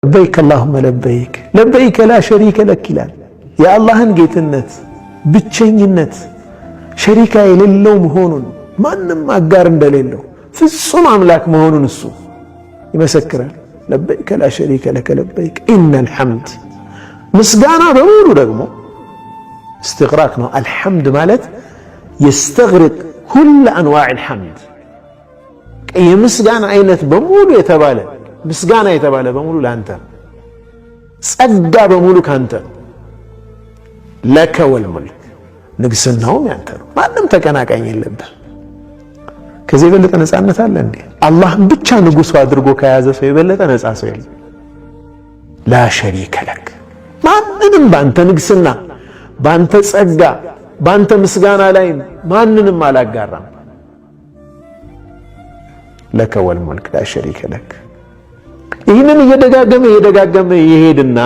لبيك اللهم لبيك لبيك لا شريك لك ይላል። የአላህን ጌትነት፣ ብቸኝነት፣ ሸሪካ የሌለው መሆኑን፣ ማንም አጋር እንደሌለው፣ ፍጹም አምላክ መሆኑን እሱ ይመሰክራል። لبيك لا شريك لك لبيك إن الحمد ምስጋና በሙሉ ደግሞ استغراق ነው። الحمد ማለት يستغرق كل أنواع الحمد፣ የምስጋና አይነት በሙሉ የተባለ፣ ምስጋና የተባለ በሙሉ ለአንተ ነው። ጸጋ በሙሉ ካንተ ነው። لك والملك ንግስናውም ያንተ ነው። ማንም ተቀናቃኝ የለብህ። ከዚህ የበለጠ ነፃነት አለ እንዴ? አላህን ብቻ ንጉሱ አድርጎ ከያዘ ሰው የበለጠ ነፃ ሰው የለም። لا شريك لك፣ ማንንም ባንተ ንግስና፣ ባንተ ጸጋ፣ ባንተ ምስጋና ላይ ማንንም አላጋራም። لك والملك لا شريك لك። ይህንን እየደጋገመ እየደጋገመ ይሄድና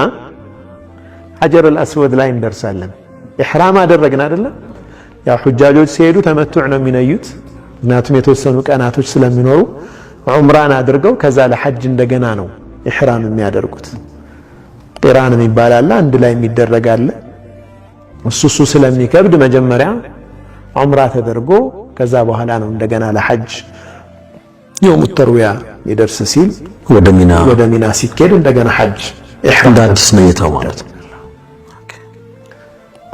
ሐጀር አልአስወድ ላይ እንደርሳለን። ኢሕራም አደረግን አይደለም? ያው ሑጃጆች ሲሄዱ ተመቱዕ ነው የሚነዩት። ምክንያቱም የተወሰኑ ቀናቶች ስለሚኖሩ ዑምራን አድርገው ከዛ ለሐጅ እንደገና ነው ኢሕራም የሚያደርጉት። ቂራን የሚባል አለ፣ አንድ ላይ የሚደረግ አለ። እሱ ስለሚከብድ መጀመሪያ ዑምራ ተደርጎ ከዛ በኋላ ነው እንደገና ለሐጅ يوم التروية ሊደርስ ሲል ወደ ሚና። ወደ ሚና ሲኬድ እንደገና ሐጅ እንደ አዲስ ነይተው ማለት ነው።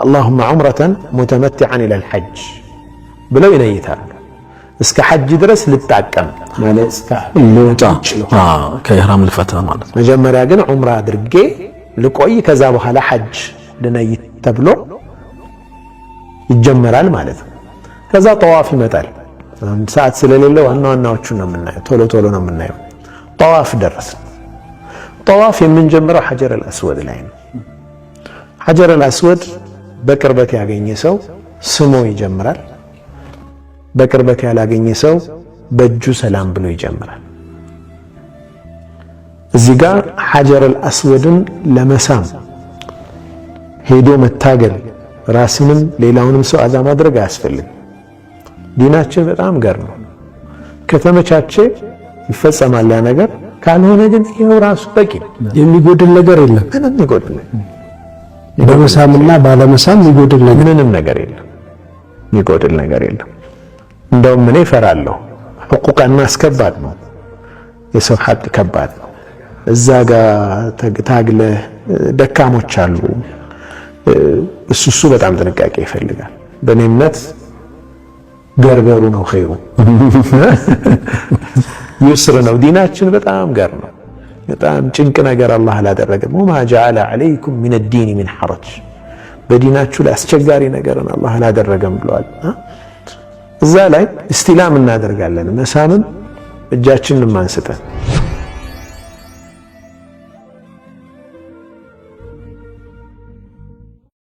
اللهم عمرة متمتعا إلى الحج ብለው ይነይታሉ። እስከ ሐጅ ድረስ ልጣቀም ማለት ልውጣ፣ ከኢህራም ልፈታ ማለት ነው። መጀመሪያ ግን ዑምራ አድርጌ ልቆይ፣ ከዛ በኋላ ሐጅ ልነይት ተብሎ ይጀመራል ማለት ነው። ከዛ ጠዋፍ ይመጣል። ሰዓት ስለሌለ ዋና ዋናዎቹን ነው የምናየው፣ ቶሎ ቶሎ ነው የምናየው። ጠዋፍ ደረስን። ጠዋፍ የምንጀምረው ሐጀር አልአስወድ ላይ ነው። ሐጀር አልአስወድ በቅርበት ያገኘ ሰው ስሞ ይጀምራል። በቅርበት ያላገኘ ሰው በእጁ ሰላም ብሎ ይጀምራል። እዚህ ጋር ሐጀር አልአስወድን ለመሳም ሄዶ መታገል፣ ራስንም ሌላውንም ሰው አዛ ማድረግ አያስፈልግም። ዲናችን በጣም ገር ነው። ከተመቻቸ ይፈጸማል ያ ነገር፣ ካልሆነ ግን ይኸው ራሱ በቂ ነው። የሚጎድል ነገር የለም። ምንም የሚጎድል በመሳምና ባለመሳም የሚጎድል ነገር ምንም ነገር የለም። የሚጎድል ነገር የለም። እንደውም እኔ እፈራለሁ። حقوق الناس ከባድ ነው። የሰው ሐቅ ከባድ ነው። እዛ ጋር ታግለህ ደካሞች አሉ። እሱ በጣም ጥንቃቄ ይፈልጋል። በእኔ እምነት ገርገሩ ነው ኸይሩ፣ يسر ነው። ዲናችን በጣም ገር ነው። በጣም ጭንቅ ነገር አላህ አላደረገም። وما جعل عليكم من الدين من حرج፣ በዲናችሁ ላይ አስቸጋሪ ነገርን አላህ አላደረገም ብለዋል። እዛ ላይ استلام እናደርጋለን። መሳምም እጃችንን አንስተን